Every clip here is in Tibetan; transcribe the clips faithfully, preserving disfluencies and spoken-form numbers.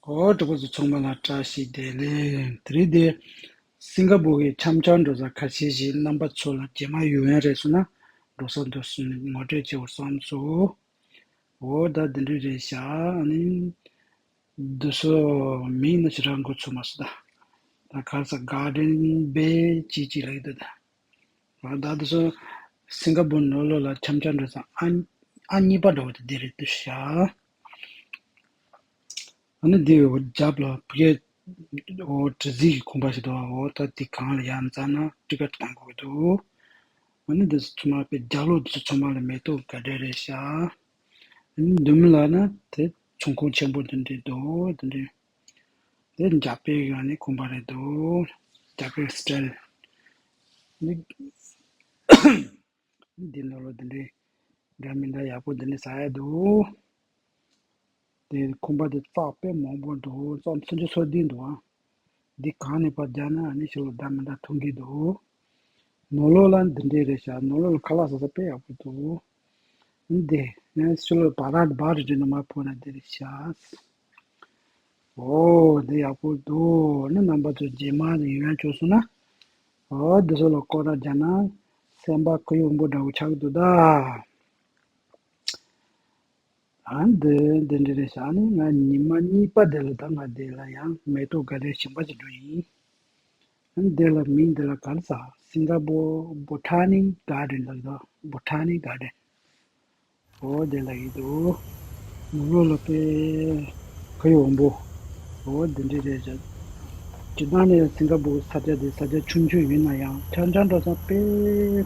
འོ། གྲོགས་པོ་ཚོ་ཚང་མ་ལ་བཀྲ་ཤིས་བདེ་ལེགས། དེ་རིང་དེ་སིང་ག་པུར་གྱི་འཆམ་འཆམ་འགྲོ་ས་ཁ་ཤས་ཤིག་རྣམ་པ་ཚོ་ལ་རྗེས་མ་ཡོང་ཡ་རེད་སོང་ན་འགྲོ་ས་འདུག་སོང་ནས་ངོ་སྤྲོད་བྱེད་དགོས་བསམ་སོང་། འོ། ད་འདི་འདྲ་རེད་ཤག་ཨ་ནི་འདི་ཚོ་མིང་ནི་ཞེ་དྲག་འགོ་ཚུགས་མ་སོང་ད། ད་ག་རེ་ཟ། གྷར་ཌེན་བེ་ཅིག་ཅིག་ལབ་ཀྱི་འདུག་ད། ད་དེ་ཚོ་སིང་ག་པུར་ནང་ལོགས་ལ་འཆམ་འཆམ་འགྲོ་ས་ཨ་ཨ་གཉིས་པ་འདྲ་བོ་དེ་འདི་རེད་འདུག་ཤག་ཨ་ནི་འདི་འོ་རྒྱབ་ལ་བུ་གའི་འོ་དྲི་ཟའི་གི་ཁང་པ་ཞིག་འདུག་འོ། ད་དེ་སྒང་ལ་ཡར་འཛེགས་ན་ཊི་ཀེ་ཊི་གཏོང་དགོས་འདུག་ཨ་ནི་འདི་ཚོ་ཚང་མ་པའི་རྒྱབ་ལོགས་འདི་ཚོ་ཚང་མ་ལ་མེ་ཏོག་ག་འདྲ་རེད་ཤག་ཨ་ནི་མདུན་ལ་ན་དེ་ཚོང་ཁང་ཆེན་པོ་འདི་འདྲ་འདུག་འདི་འདྲ། དེ་འཇར་པན་གྱི་ཨ་ནི་ཁང་པ་རེད་འདུག་འཇར་པན་སི་ཊལ། འདི་འདི་ནང་ལོགས་འདི་འདྲའི་འདྲ་མི་འདྲ་ཡག་པོ་འདི་འདྲ་ཟ་ཡ་འདུག་དེ་ཁང་པ་དེ་རྩ་དཔེ་མང་པོ་འདུག་རྩ་སུམ་ཅུ་སོ་བདུན་འདུག་འདི་གང་ནས་ཕར་རྒྱག་ན་ཨ་ནི་ཕྱི་ལོགས་འདྲ་མི་འདྲ་མཐོང་གི་འདུག་ནང་ལོགས་ལ་འདི་འདྲའི་རེད་ཤག་ནང་ལོགས་ལ་ཁ་ལག་ཟ་ས་དཔེ་ཡག་པོ་འདུག་འདི་ནས་ཕྱི་ལོགས་བ་ར་བ་རི་འདྲ་ནས་མར་ཕོ་ན་འདི་རེད་ཤག་འོ། འདི་ཡག་པོ་འདུག་ནི་རྣམ་པ་ཚོ་རྗེས་མ་ཡོང་ཡ་བྱུང་སོང་ན། འོ། འདི་ཚོ་ལ་སྐོར་ར་རྒྱག་ན་སེམས་པ་གུ་ཡངས་པོ་འདྲ་བོ་ཆགས་ཀྱི་འདུག་ད། ཨ་འདི་འདི་འདྲ་རེད་ཤག་ནི་ང་ཉི་མ་གཉིས་པ་དེ་ལ་ད་ང་འདི་ལ་ཡང་མེ་ཏོག་ག་རེ་ཞིམ་པ་ཞིག་འགྲོ་ཡིན། ཨ་འདི་ལ་མིང་འདི་ལ་ག་རེ་ཟ། སིང་ག་པུར་བོ་ཊ་ནི་གྷར་ཌེན་ལབ་ཀྱི་འདུག་བོ་ཊ་ནི་གྷར་ཌེན། འོ། དེ་ལ་ཡིན་འདུག་ནང་ལོགས་ལ་དཔེ་གུ་ཡངས་པོ། འོ། དེ་འདྲ་རེད་ཤག་སྤྱིར་བཏང་ནས་སིང་ག་པུར་ས་ཆ་དེ་ས་ཆ་ཆུང་ཆུང་ཡིན་ན་ཡང་འཆམ་འཆམ་འགྲོ་ས་དཔེ་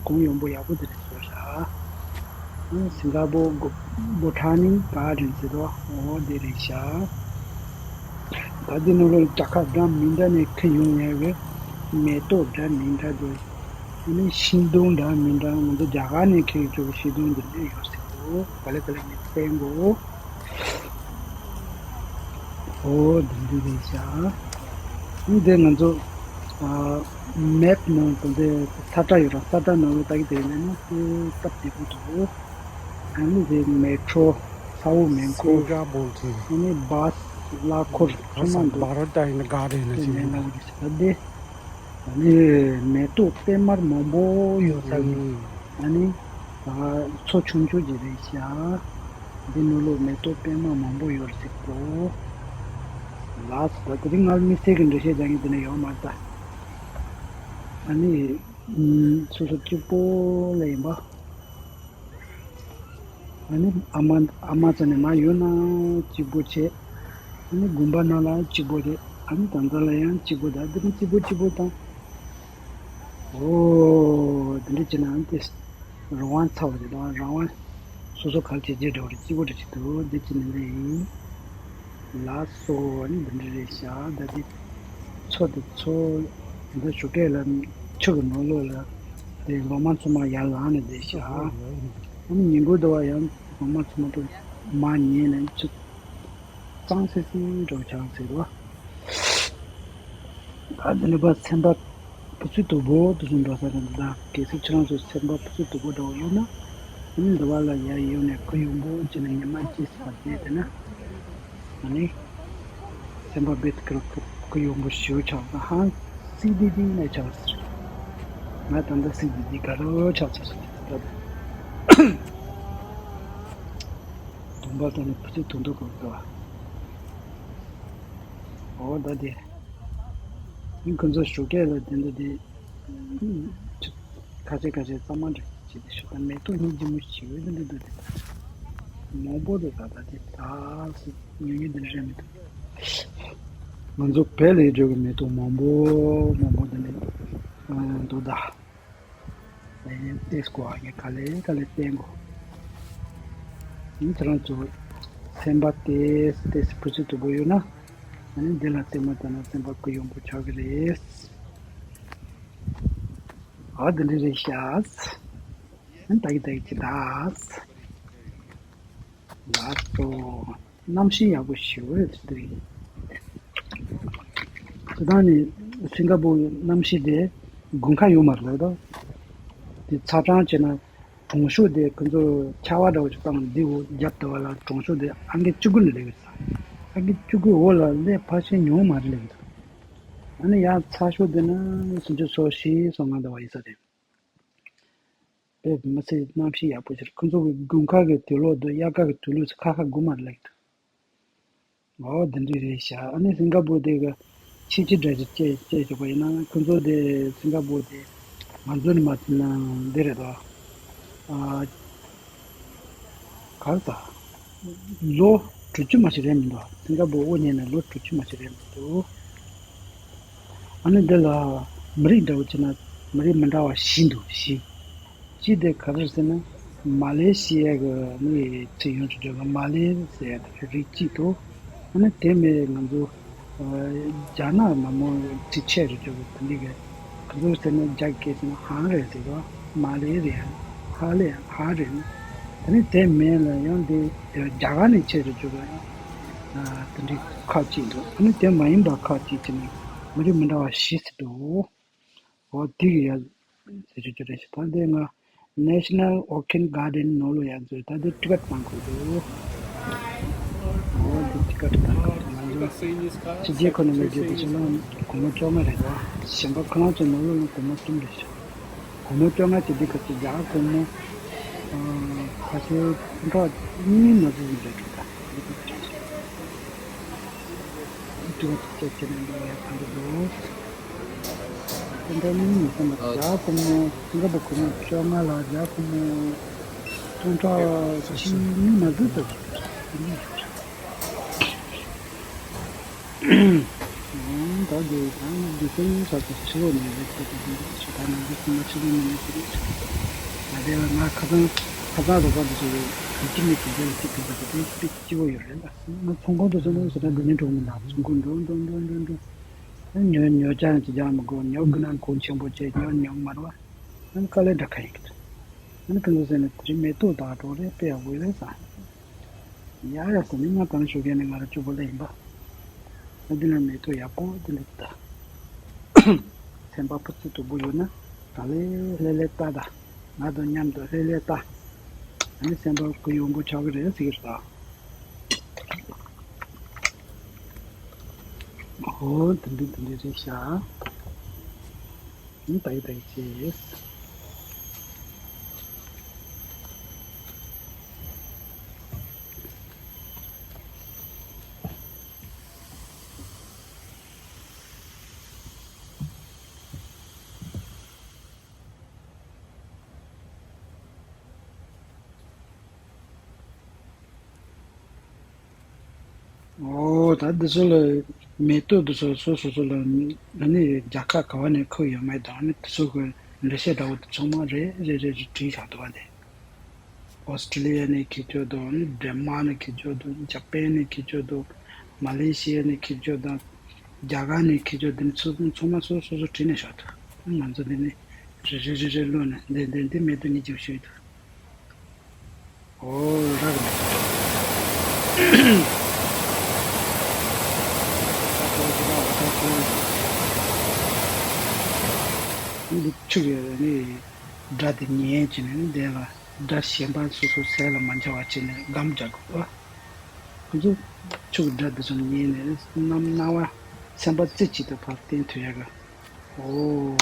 གུ་ཡངས་པོ་ཡག་པོ་དེ་རེད་ཟེར་ཤག་སིང་ག་པུར་བོ་ཊ་ནི་གྷར་ཌེན་ཟེར་འདུག་འོ། དེ་རེད་ཤག་ད་ལྟའི་ནང་ལོགས་རྒྱལ་ཁབ་འདྲ་མི་འདྲ་ནས་ཁྱེར་ཡོང་ཡ་གི་མེ་ཏོག་འདྲ་མི་འདྲ་འདུག་ཨ་ནི་ཤིང་སྡོང་འདྲ་མི་འདྲ། ང་ཚོ་རྒྱ་གར་ནས་ཁྱེར་ཡོང་ཆོག་པའི་ཤིང་སྡོང་འདི་འདྲ་ཡོད་སྲིད་འདུག་ག་ལེ་ག་ལེ་ནས་བསྟན་དགོས། འོ། འདི་འདྲ་རེད་ཤག་ཨ་ནི་འདི་ང་ཚོ་ཨ་མེབ་ནང་དུ་འདི་ས་ཁྲ་ཡོད་ར། ས་ཁྲ་ནང་ལ་ལྟ་གི་དེ་ཡིན་ན་ནི་སྟབས་བདེ་པོ་འདུག་ཨ་ནི་དེ་མེ་ཊོ་ས་འོག་མེ་འཁོར། སིང་ག་པུར་གྱི། ཨ་ནི་བཱས་གླ་འཁོར་ཚང་མ་འདུག་བ་ར་ཌ་ཨིན་གྷར་ཌེན་ཟེར་ནས་ལབ་ཀྱི་ཟེར་ད་དེ། ཨ་ནི་མེ་ཏོག་པད་མ་མང་པོ་ཡོད་ས་གི། ཨ་ནི་ད་མཚོ་ཆུང་ཆུང་ཅིག་རེད་ཤག་འདི་ནང་ལོགས་མེ་ཏོག་པད་མ་མང་པོ་ཡོད་རེད་ཟེར་གོ། ལགས་སོ། ད་དེ་རིང་ང་དམིགས་བསལ་གྱི་འགྲེལ་བཤད་རྒྱག་མཁན་དེ་འདྲ་ཡོད་མ་རེད་ད། ཨ་ནི་ཨུམ། སོ་སོ་གཅིག་པོ་ལ་ཡིན་པ། ཨ་ནི་ཨ་མ་ཨ་མ་ཚ་ནས་མ་ཡོད་ན་གཅིག་པོ་བྱས། ཨ་ནི་དགོན་པ་ནང་ལ་གཅིག་པོ་རེད། ཨ་ནི་ད་ལྟ་ལ་ཡང་གཅིག་པོ། ད་འདི་ནི་གཅིག་པོ་གཅིག་པོ་དང་། འོ། འདི་འདྲ་བྱས་ན་ཨ་ནི་དེ་རང་དབང་ཚ་བ་རེད། རང་དབང་། སོ་སོ་ག་རེ་བྱེད་ཀྱི་འདྲ་བོ་རེད། གཅིག་པོ་འདྲ་ཞིག་འདུག་འདི་བྱས་ནས་འདི་ཡིན། ལགས་སོ། ཨ་ནི་འདི་འདྲ་རེད་ཤག་ད་དེ་མཚོ་དེ་མཚོ་འདི་ཞོགས་ཀས་ལ་ཆུ་གི་ནང་ལོགས་ལ་དེ་ལོ་མ་ཚང་མ་ཡར་ལངས་ནས་བསྡད་ཤག་ཨ་ནི་ཉིན་གུང་དུ་བ་ཡང་ལོ་མ་ཚང་མ་དུ་མར་ཉལ་ནས་ཆུ་གཙང་སིང་སིང་འགྲོ་ཆགས་ཟེར་བ། ད་འདི་ནས་ཕར་སེམས་པ་ཕུན་སུམ་ཚོགས་པོ་དེ་ཚོ་འགྲོ་ས་རེད་འདུག་གལ་སྲིད་ཁྱེད་རང་ཚོ་སེམས་པ་ཕུན་སུམ་ཚོགས་པོ་འདྲ་བོ་ཡོད་ན། ཨ་ནི་འདི་བ་ལ་ཡར་ཡོང་ནས་གུ་ཡངས་པོ་བྱས་ནས་ཉི་མ་གཅིག་ཙམ་བསྡད་བསྡད་ན། ཨ་ནི་སེམས་པ་རྦད་དེ་གུ་གུ་ཡངས་པོ་ཞེ་པོ་ཆགས་སོང་། ཧང་སི་དི་དི་ནས་ཆགས་སོང་། ང་ད་ལྟ་སི་དི་དི་ག་རེ་ཆགས་ཚར་སོང་། ད་ལྟ་དུང་པ་ད་ནི་ཕུ་ཚུགས་དུང་དུ་གོ་གོ། འོ་ད་དེ། ཨིན། ཁོ་ཚོ་ཞོགས་ཀས་ལ་དེ་འདྲ་དེ། ཁ་ཤས་ཁ་ཤས་གཙང་མ་འདྲ་བྱས་ཏེ་ཞོགས་ད་མེ་ཏོག་སྙིང་རྗེ་མོ་ཞིག་ཡོད་འདི་འདུག་དེ། མང་པོ་འདུག་ད་ད་དེ་ད་སུ་ཉུང་ཉུང་འདི་འདྲ་རེད་མི་འདུག་ང་ཚོ་བལ་ལས་འགྲོ་གི་མེ་ཏོག་མང་པོ་མང་པོ་འདི་འདྲ་འདུག་ད། ཨེ་ཏེས་ཀོ་ཨ་ངས་ག་ལེ་ག་ལེ་བསྟན་གོ། ཡིན་ཁྱེད་རང་ཚོ་སེམས་པ་ཏེས་ཏེས་ཕུན་སུམ་ཚོགས་པོ་ཡོད་ན། ཨ་ནི་འདི་ལ་ལྟད་མོ་ལྟ་ན་སེམས་པ་གུ་ཡངས་པོ་ཆགས་ཀྱི་རེད། ཨ་འདི་འདྲ་རེད་ཤག་ཨ་ནི་ད་གི་ད་གི་ཅི་ད། ལགས་སོ། གནམ་གཤིས་ཡག་པོ་ཞེ་པོ་རེད་འདི་རིང་། སྤྱིར་བཏང་ནི་སིང་ག་པུར་གནམ་གཤིས་དེ་དགུན་ཁ་ཡོད་མ་རེད་ད། དེ་ཚ་གྲང་བྱས་ན་གྲང་ཤུགས་དེ་ཁོ་ཚོ་ཆར་པ་འདྲ་བོ་ཞིག་བཏང་འདི་འོ་རྒྱབ་དེ་བ་ལ་གྲང་ཤུགས་དེ་ཨང་ཀི་བཅུ་དགུ་ནས་སླེབས་ཡོད་ས། ཨ་ཀི་བཅུ་དགུའི་འོག་ལ་གླེ་ཕལ་ཆེར་ཉུང་མ་རེད་ལབ་ཀྱི་འདུག་ཨ་ནི་ཡང་ཚ་ཤོས་དེ་ནི་སུམ་ཅུ་སོ་བཞི་སོ་ལྔ་འདྲ་བ་ཡིན་ས་རེད། དཔེ་མི་སྲིད་གནམ་གཤིས་ཡག་པོ་ཞིག་ཁོ་ཚོ་གི་དགུན་ཁ་གི་དུས་ལོག་དང་དབྱར་ཁ་གི་དུས་ལོག་ཁ་ཁ་དགུ་མ་རེད་ལབ་ཀྱི་འདུག་འོ་དེ་འདྲ་རེད་ཤག་ཨ་ནི་སིང་ག་པུར་དེ་གི་ཕྱི་ཕྱི་འདྲ་ཞིག་བཅད་བཅད་བཞག་པ་ཡིན་ན་ཁོ་ཚོ་དེ་སིང་ག་པུར་དེ་ང་ཚོ་ནས་མ་བརྩིས་ན་འདི་རེད་དོ། ཨ། ག་རེ་ད། ལོ་དྲུག་ཅུ་མ་ཞིག་རེད་མི་འདུག་སིང་ག་པུར་དབུ་བརྙེས་ནས་ལོ་དྲུག་ཅུ་མ་ཞིག་རེད་མི་འདུག་ཨ་ནི་འདི་ལ་མི་རིགས་འདྲ་བོ་བྱས་ན་མི་རིགས་མི་འདྲ་བ་བཞི་འདུག་བཞི། གཅིག་དེ་ག་རེ་ཟེར་ན། མ་ལེ་ཤི་ཡ་གི་མི་ཡི་ཁྲིད་ཡོང་ཆོག་ཆོག་གི་མ་ལེ་ཟེར་ཡ་དེ་རིགས་གཅིག་འདུག་ཨ་ནི་དེ་མིན་ང་ཚོ་རྒྱ་ནག་མ་མོ་ཁྲིད་ཆས་རེ་ཆོག་གི་དེ་འདྲ་གི་ཁོ་ཚོ་ཟེར་ན་རྒྱ་སྐད་ཟེར་ན་ཧང་རེད་ཟེར་གི་མ་ལེ་རེད། ཧ་ལེ་ཧ་རེད། དེ་ནི་དེ་མིན་ལ་ཡང་དེ་རྒྱ་གར་ནས་ཆས་རེ་ཆོག་གི་དེ་འདྲའི་ཁག་ཅིག་འདུག་ཨ་ནི་དེ་མ་ཡིན་པ་ཁག་ཅིག་བྱས་ན་མི་རིགས་མི་འདྲ་བ་བཞི་ཟེར་འདུག་འོ་དེ་གི་ཡ་ཟེར་ཆོག་ཆོག་རེད་ཤག་ད་དེ་ང་National Orchid Garden ནང་ལོགས་ཡ་འཛུལ། ད་དེ་ཊི་ཀེ་ཊི་བཏང་དགོས་འདུག་འོ་དེ་ཊི་ཀེ་ཊི་བཏང་དགོས་འདུག་ང་ཚོ་ཕྱི་རྒྱལ་ཁོ་ན་མེད་རྒྱུ་དེ་ཚོ་ལ་སྒོར་མོ་བཅོ་ལྔ་རེད་པ། གཞན་པ་ཁོ་རང་ཚོ་ནང་ལོགས་ལ་སྒོར་མོ་གསུམ་རེད་ཤག་སྒོར་མོ་བཅོ་ལྔ་བྱས་དུས་སྐབས་སུ་རྒྱ་གར་སྒོར་མོ་ཁ་ཤས་ཕུང་ཁག་གཉིས་མ་ཟིན་ཟིན་རེད་འགྲོ། ད་དེ་ཊི་ཀེ་ཊི་བཅད་བྱས་ནས་འགྲོ་ཡ་ཐང་གི་འདུག་དེ་འདྲ་མིན་ནི་སེམས་པ་རྒྱ་སྒོར་མོ་སིང་ག་པུར་སྒོར་མོ་བཅོ་ལྔ་ལ་རྒྱ་སྒོར་མོ་སྟོང་ཕྲག་བཅུ་གཉིས་མ་ཟིན་ཟིན་རེད། ད་དེ་དང་དེ་སེམས་ས་དེ་ཕྱི་ལོགས་ནས་རེད་ཟེར་གྱི་འདུག་ཞེ་དྲག་ནང་གི་སེམས་པ་ཕྱི་ལོགས་ནས་མེད་ཟེར་གྱི་འདུག་ང་དེ་ལ་ང་ཁ་སང་ཁ་སང་རོགས་པ་འདི་ཚོ་ཡོད་གི་ཅི་མེད་དེ་འདྲ་ཅིག་དེ་འདྲ་དེ་དཔེ་སྐྱིད་པོ་ཡོད་རེད་ལ། ང་ཚོང་ཁང་དུ་སོང་ན་ཞེ་དྲག་འགྲོ་ཉན་འགྲོ་མི་འདུག་ཚོང་ཁང་འགྲོ་འགྲོ་འགྲོ་འགྲོ་འགྲོ། ཉོ་ཉོ་ཆ་ཡང་ཅི་ཅང་མི་དགོས། ཉོ་དགོས་ན་གོང་ཆེན་པོ་བྱས་ཉོ་ཉོ་མ་རེད་བ། ཨ་ནི་དཀའ་ལས་འདྲ་ཁ་ཡིན་གི་འདུག་ཨ་ནི་ཁོང་ཚོ་ཟེར་ནས་དེ་རིང་མེ་ཏོག་དང་འགྲོ་རེད་དཔེ་ཡག་པོ་ཡོད་རེད་ཟེར། ཡ་ཡ་ཟེར་ནས་ང་དང་ཞོགས་ཀས་ནས་ང་རང་གཅིག་པོ་སླེབས་ཡིན་པ། ཨ་འདི་ལ་མེ་ཏོག་ཡག་པོ་འདི་འདུག་ད། སེམས་པ་ཕུན་སུམ་ཚོགས་པོ་ཡོད་ན་ད་ལེ་ལེ་ལེ་ལྟ་ད། ང་དང་མཉམ་དུ་ལེ་ལེ་ལྟ། ཨ་ནི་སེམས་པ་གུ་ཡངས་པོ་ཆགས་ཀྱི་རེད་ཟེར་གྱི་རེད་ད། ཨོ་དེ་འདྲ་དེ་འདྲ་རེད་ཤག་ཨ་ད་ཡི་ད་ཡི་ཅེས། ཨོ་ད་འདི་ཚོ་ལ་མེ་ཏོག་འདི་ཚོ་སོ་སོ་སོ་ལ་ཨ་ནི་རྒྱལ་ཁབ་ག་བ་ནས་ཁུར་ཡོད་མེད་དང་ཨ་ནི་འདི་ཚོ་གི་འགྲེལ་བཤད་འདྲ་བོ་དེ་ཚང་མ་རེ་རེ་རེ་རེ་བྲིས་བཞག་འདུག་བ་དེ། ཨོ་སི་ཀྲི་ལི་ཡ་ནས་ཁྱེར་ཆོག་འདུག་ཨ་ནི་ཌེན་མཱག་ནས་ཁྱེར་ཆོག་འདུག་ཇ་པན་ནས་ཁྱེར་ཆོག་འདུག་མ་ལེ་ཤི་ཡ་ནས་ཁྱེར་ཆོག་དང་རྒྱ་གར་ནས་ཁྱེར་ཆོག་འདི་ཚོ་ཚང་མ་སོ་སོ་སོ་བྲིས་ནས་བཞག་འདུག་ང་ཚོ་འདི་ནས་རེ་རེ་རེ་རེ་ཀློག་ནས་འདི་འདི་འདི་མེ་ཏོག་གཉིས་ཀྱི་ཞུས་འདུག་ཨོ་རག་ལས། འདི་ཕྱུགས་ཡོད་ནི་སྒྲ་དེ་ཉན་བྱས་ནས་ནི་དེ་ལ་སྒྲ་གཞན་པ་སོ་སོ་ཟས་ལ་མ་འཇལ་བ་བྱས་ནས་སྒམ་རྒྱག་དགོས་པ། ཁོ་ཚོ་ཕྱུགས་སྒྲ་དེ་ཚོ་ཉན་ནས་རྣམ་སྣང་བ་སེམས་པ་རྩེ་གཅིག་ཏུ་ཕར་བསྟན་ཐུབ་ཡག་གི། ཨོ།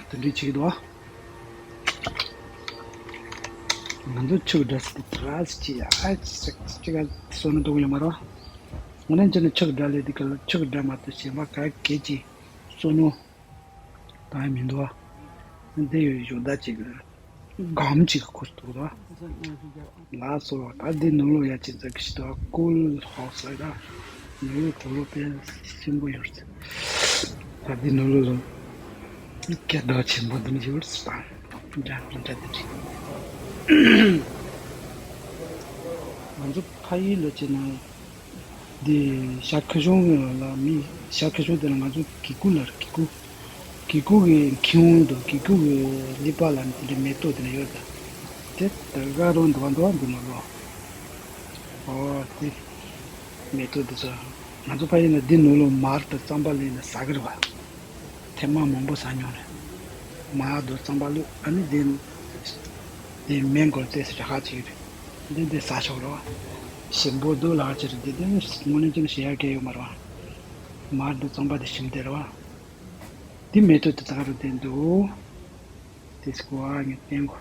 དེ་འདྲའི་བྱེད་ཀྱི་འདུག་ང་ཚོ་ཕྱུགས་སྒྲ་ཟེར་དེ་དྲག་ཅིག་ཨ་ཅིག་ཅིག་ག་བཟོ་ན་འདུག་ཡོད་མ་རེད། ང་རང་ཚོ་ནི་ཕྱུགས་སྒྲ་ལས་དེ་ག་ལ་ཕྱུགས་སྒྲ་མ་གཏོགས་གཞན་པ་ག་གེ་ཅིག་བཟོ་ནོ་ད་མི་འདུག་འདི་ཡོད་ཞོ་ད་ཅིག་སྒམ་ཅིག་གི་ཁུར་འདུག་ད། ལགས་སོ། ད་འདི་ནང་ལོགས་ཡ་ཅིག་འཛུལ་གི་ཞིག་འདུག་ཀུལ་ཧའུ་སི་ལ་ད། ནང་ལོགས་དུག་ལོག་དཔེ་ཆེན་པོ་ཡོད་རེད། ད་འདི་ནང་ལོགས་ལ་སྐད་གྲགས་ཆེན་པོ་འདི་ནི་ཡོད་རེད་ཟེར་ད། འདྲ་འདྲ་འདི་འདྲ། ང་ཚོ་ཕ་ཡུལ་ལ་བྱས་ན། འདི་ཤར་ཁ་གཞུང་ལ་མི་ཤར་ཁ་གཞུང་དེ་ལ་ང་ཚོ་གི་ཀུ་ལབ་རེད། གི་ཀུ། གི་ཀུ་གི་ཁྱེའུ་དང་གི་ཀུ་གི་ཀླད་པ་ལ་ནི་དེ་འདྲའི་མེ་ཏོག་དེ་འདྲ་ཡོད་ད། དེ་ད་ག་རང་འདུག་པ་འདུག་པ་འདི་ནང་ལོགས། ཨོ་དེ་མེ་ཏོག་དེ་ཚོ་ང་ཚོ་ཕ་ཡུལ་ན་འདི་ནང་ལོགས་མར་དང་རྩམ་པ་ལེན་ནས་ཟ་གི་རེད་པ། ཐེངས་མ་མང་པོ་ཟ་མྱོང་རེད། མར་དང་རྩམ་པ་བླུགས་ཨ་ནི་དེ་དེ་མེ་འགོར་ཏེ་ཟ་ཧ་ཅིག་རེད། འདི་འདི་ཟ་ཆོག་རེད་པ། ཞིམ་པོ་འདུག་ལགས་ཅེས་འདི་དེ་དངོས་གནས་ཅན་བཤད་ཡ་གལ་ཡོད་མ་རེད་བ། མར་འདི་རྩམ་པ་དེ་ཞིམ་དེ་རེད་བ། འདི་མེ་ཏོག་དེ་ཚ་རུ་དེ་འདུག་དེ་སྐོར་ངས་བསྟན་གོ།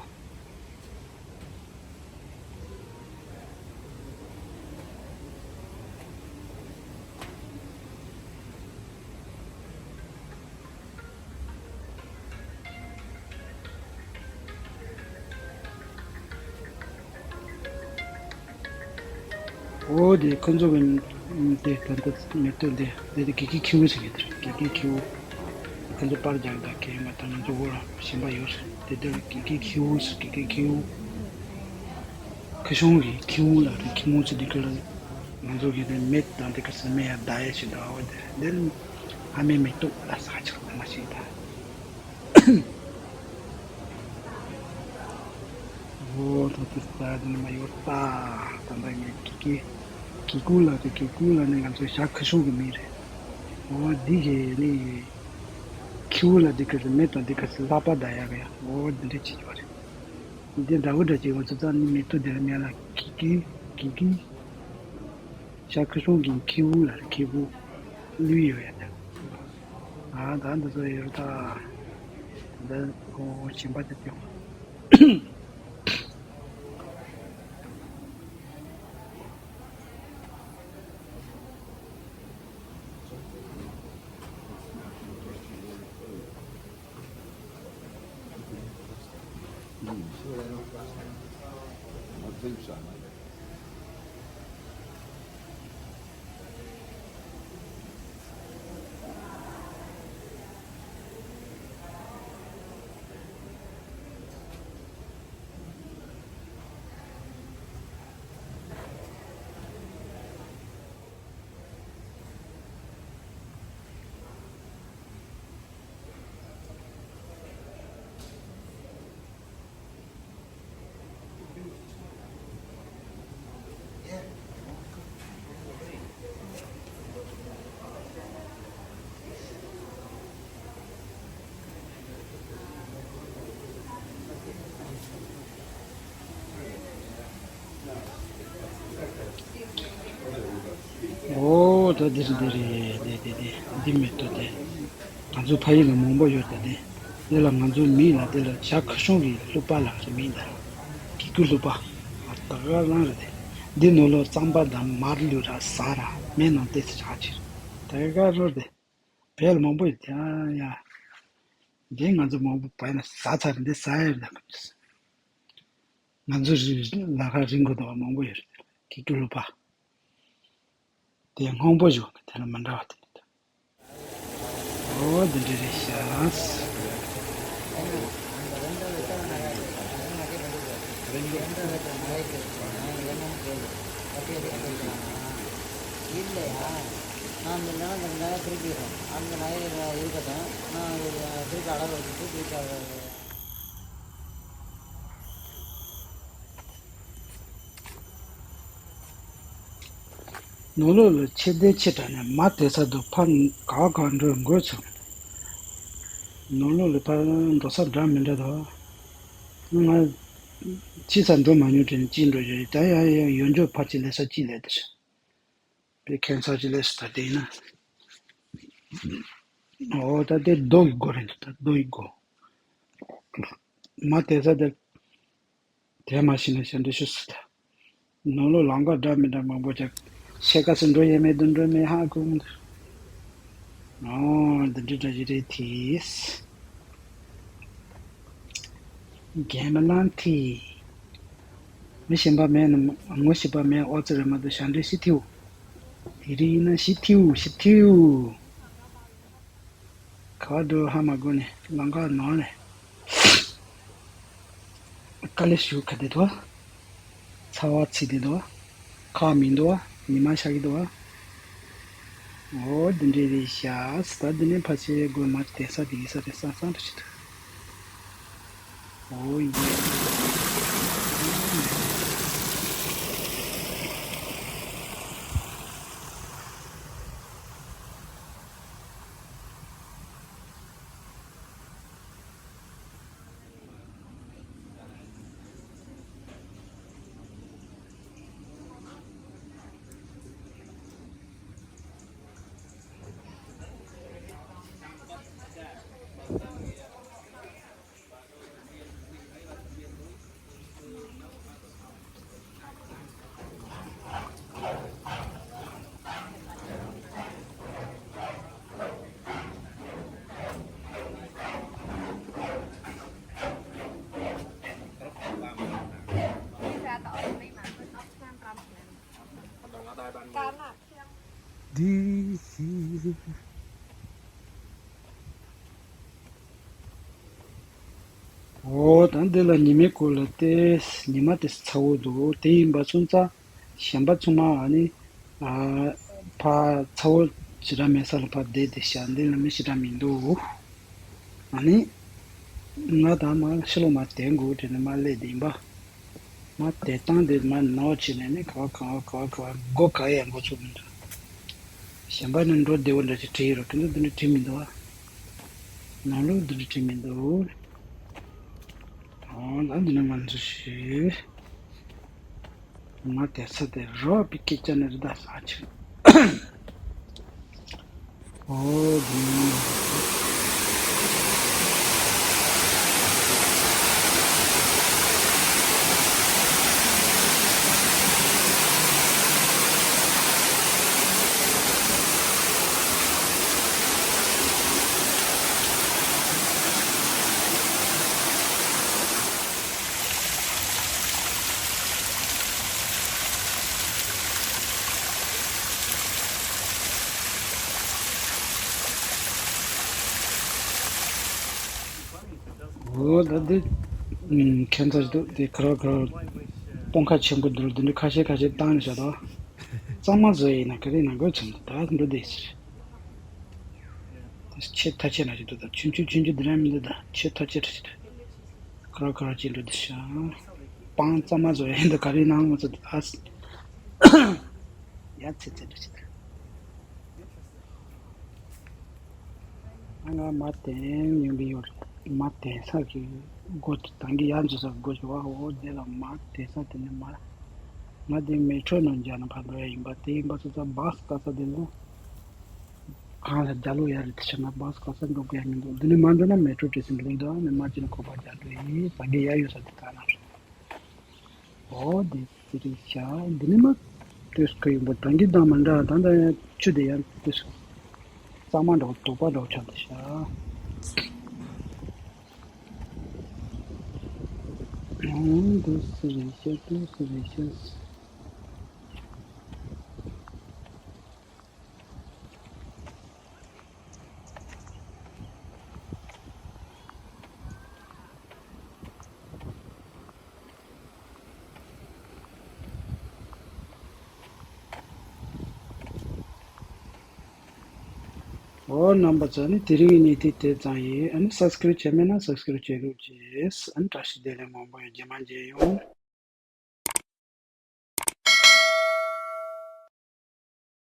འོ་དེ་ཁོ་ཚོ་གི་དེ་ད་ལྟ་མེ་ཏོག་དེ་དེ་དེ་དགེ་རྒན་ཁྱེའུ་ཟེར་གི་དེ་དགེ་རྒན་ཁྱེའུ། ཁོ་ཚོ་པར་རྒྱག་ད་གི་མ་ད་ང་ཚོ་འོ་ལ་གཞན་པ་ཡོད་རེད་དེ་དེ་ལ་དགེ་རྒན་ཁྱེའུ་ཟེར་དགེ་རྒན་ཁྱེའུ། ཁ་ཤོང་གི་ཁྱེའུ་ལ་རེད་ཁྱེའུ་ཟེར་དེ་ཁ་ལ་ང་ཚོ་གི་དེ་མེད་དང་དེ་ཁ་སེ་མེ་ཡ་ད་ཡ་ཞིག་ད་འོ་དེ་དེ་ལ་ཨ་མའི་མེ་ཏོག་ལ་ས་ཆགས་ད་མ་ཞིག་ད། འོ་ད་དེ་ལྟ་དེ་ནི་མ་ཡོད་ད། ད་ལྟ་ངས་གི་གི་གི་ཀུ་ལ་དེ་གི་ཀུ་ལ་ནི་ང་ཚོ་ཞག་ཁ་ཤོང་གི་མི་རེད། འོ་འདི་གི་ནི་ཁྱེའུ་ལ་འདི་ག་ཚོད་མེད་དང་འདི་ག་ཚོད་ལྷག་པ་ད་ཡ་གི་ཡ་འོ་འདི་འདྲ་བྱེད་ཀྱི་ཡོད་རེད། འདི་འདྲ་བོ་འདྲ་བྱེད་ཡོང་ཚོད་ཙང་ནི་མེ་ཏོག་འདི་ལ་མེད་ལ་གི་གི་གི་གི། ཤ་ཁ་སོང་གི་ཁྱེའུ་ལ་ཁྱེའུ་ལུས་ཡོད་ཡ་ད། ཨ་ད་འདི་ཚོ་ཡོད་ད། ད་ཁོ་ཞིམ་པ་དེ་ཡོང་། ཨོ་ད་འདིར་འདིར་འདི་འདི་འདི་འདི་མེད་དོ་དེ། ང་ཚོ་ཕ་ཡུལ་ལ་མང་པོ་ཡོད་ད་དེ། དེ་ལ་ང་ཚོ་མི་ལ་དེ་ལ་ཞག་ཁ་ཤོང་གི་བླུག་པ་ལ་རེ་མིན་ད། གི་ཀུ་བླུག་པ། ད་ག་རང་རེད་དེ། འདི་ནོར་ལོ་རྩམ་པ་དང་མར་ལུ་ར་ཟ་ར་མེ་ནང་ཏེ་ཚ་ཆག་ཕྱིར། ད་ག་རོར་དེ། བལ་མང་པོ་ཡོད་དེ་ཨ་ཡ། འདི་ང་ཚོ་མང་པོ་བལ་ན་ཟ་ཚར་འདི་ཟ་ཡ་ཡོད་ད་ག་ང་ཚོ་རི་ལ་ཁ་རིང་གོ་དོ་མང་པོ་ཡོད་རེད། གི་ཀུ་བླུག་པ། དེ་སྔོན་པོ་ཞིག་དེ་ལ་མི་འདྲ་བ་དེ་འདྲ་འདུག་ཨོ་དེ་འདྲ་རེད་ཤག་ནོར་ལུག་ལ་ཆེ་བདེ་ཆེ་དྲགས་ནས་མ་དེ་ས་དུ་ཕར་ག་ག་འགྲོ་དགོས་ཚུལ། ནོར་ལུག་ལ་ཕར་འགྲོ་ས་འདྲ་མི་འདྲ་དོ། ང་ཅི་ས་འགྲོ་མ་མྱོང་དྲན་ཅི་འགྲོ་ཡོད་ད་ཡ་ཡ་ཡོད་འཇོག་ཕར་ཅི་ལས་ས་ཅི་ལས་དེ་རེད། པའི་ཁྱད་མཚར་གྱི་ལས་སུ་ད་དེ་ཡིན་ན། འོ་ད་དེ་རྡོ་ཡི་སྒོ་རེད་འདུག་ད་རྡོ་ཡི་སྒོ། མ་དེ་ས་དེ། དེ་མ་ཤི་ན་ཞེ་འདྲ་ཤུ་སི་ད། ནོར་ལུག་ལམ་ཁ་འདྲ་མི་འདྲ་མང་པོ་ཅག་ཤེ་ཀ་སི་འགྲོ་ཡས་མེད་དུ་འགྲོ་མེད་ཧ་གོ་མི་འདུག་ཨོ་འདི་འདྲ་འདྲ་ཞིག་རེད་དེས། རྒན་མ་ལང་ཐི། མི་ཤེས་པ་མེད་ན་ངོ་ཤེས་པ་མེད་ཨོ་ཙི་རེ་མ་དུ་ཞང་འདྲེ་ཤི་ཐིའུ། དེ་རིང་ཡིན་ན་ཤི་ཐིའུ་ཤི་ཐིའུ། ག་བ་འགྲོ་ཧ་མ་གོ་ནས་ལང་ཀ་ནང་ནས། དཀའ་ལས་ཞུ་ག་དེ་དོ། ཚ་བ་ཚིག་དེ་དོ། ཁ་མི་འདུག་ཉི་མ་ཤར་གི་འདུག་ཨོ་འདི་འདྲས་རེད་ཤག་ད་འདི་ནས་ཕལ་ཆེར་དགོས་མ་དེ་ས་དེ་ཡིན་ས་རེད་ས་སང་དུ་ཞིག་ཐུག་ཨོ་ཡེ། འདི་ཞིག་འོ་ད་འདི་ལ་ཉི་མའི་གུ་ལ་ཏེ་ཉི་མ་དེ་ཚ་བོ་འདུག་དེ་ཡིན་པ་སོང་ཙང་གཞན་པ་ཚང་མ་ཨ་ནི་ཨ་ཕ་ཚ་བོ་ཞེ་དྲག་མེད་ས་ལ་ཕ་བསྡད་དེ་ཤ་འདི་ལ་མི་ཞེ་དྲག་མི་འདུག་ཨ་ནི་ང་དང་མ་ཕྱི་ལོགས་མ་དེ་འགུ་དེ་ནི་མ་སླེབས་དེ་ཡིན་པ། མ་དེ་བཏང་དེ་མ་ནོར་བྱས་ནས་ནི་ག་བ་ག་བ་ག་བ་ག་བ་མགོ་ག་ཡ་མགོ་ཚུགས་མི་འདུག་གཞན་པ་ནི་འགྲོ་བདེ་བོ་འདྲ་ཅིག་བྲིས་ཡོད་རོགས་ཁྱོད་ཚོ་འདི་འདྲ་བྲིས་མི་འདུག་བ། ནང་ལོགས་འདི་འདྲ་བྲིས་མི་འདུག་ཨོ་ད་འདི་ནི་ང་ཚོ་ཞིག་ང་དེ་ཚོ་དེ་རོགས་པའི་སྐད་ཆ་ནི་རི་དྭགས་ཟ་ཆེ། ཨོ་འདི་ནི། འོ་ད་འདི་ཁྱད་མཚར་འདུག་དེ་ཁ་ར་ཁ་ར་སྟོང་ཁ་ཆེན་པོ་འདུག་འདི་འདྲ་ཁ་ཤས་ཁ་ཤས་བཏང་ནས་བཞག་དོ། གཙང་མ་བཟོ་ཡིན་ན་ག་རེ་ནང་དགོས་ཚོད་འདུག་ད་འགྲོ་བསྡད་ཟེར། ཆེས་ཐ་ཆད་ན་ཞིག་འདུག་ད་ཆུང་ཆུང་ཆུང་ཆུང་འདི་འདྲ་མི་འདུག་ད་ཆེས་ཐ་ཆད་ར་ཞིག་འདུག་ཁ་ར་ཁ་ར་ཅིག་འགྲོ་བསྡད་ཤག་སྤང་གཙང་མ་བཟོ་ཡིན་འདུག་ག་རེ་ནང་ང་ཚོ་འདུག་ད་ཡ་ཚེ་ཚེ་འདྲ་ཞིག་འདུག་ང་མ་བསྟན་ཡོང་གི་ཡོད་རེད། མ་བསྟན་ས་གི་སྒོ་དང་གི་ཡར་འཛུལ་ས་སྒོ་ཞིག་བ་འོ་དེ་ལ་མ་བསྟན་ས་དེ་ནི་མ། ང་དེ་མེ་ཊོ་ནང་འཇགས་ན་ཕར་འགྲོ་ཡ་ཡིན་པ་དེ་ཡིན་པ་སོང་ཙང་བཱས་བཀག་ས་དེ་ལོ། གང་ལ་རྒྱ་ལོ་ཡ་རེད་དེ་ཆ་ན་བཱས་བཀག་ས་འགྲོ་དགོས་ཡ་མི་འདུག་འདི་ནི་མ་འགྲོ་ན་མེ་ཊོ་སི་ཊེ་ཤན་ལེགས་འདུག་ཨ་ནི་མ་ཅི་ན་ཁོ་པ་རྒྱག་འགྲོ་ཡིན་ད་གི་ཡ་ཡོད་ས་དེ་ག་ན་རེད། འོ་དེ་ཙི་རེད་ཤག་འདི་ནི་མ་ལྟོས་ཁོ་ཡིན་པ་དང་གི་དང་མ་འདྲ་ད་ད་ཡང་ཆུ་དེ་ཡང་ལྟོས་གཙང་མ་འདྲ་བོ་དོག་པ་འདྲ་བོ་ཆགས་འདུག་ཤག་འོ་དེ་ཙི་རེད་ཤག་ལྟོས་ཙི་རེད་ཤག་འོ་རྣམ་པ་ཚོ་ནི་དེ་རིང་གི་གནས་ཚུལ་དེ་ཙམ་ཡིན། ཨ་ནི་སབ་སི་ཀ་རེབ་བྱས་མེད་ན་སབ་སི་ཀ་རེབ་བྱེད་རོགས་གྱིས། ཨ་ནི་བཀྲ་ཤིས་བདེ་ལེགས་མང་པོ་ཡོད། རྗེས་མ་མཇལ་ཡོང་།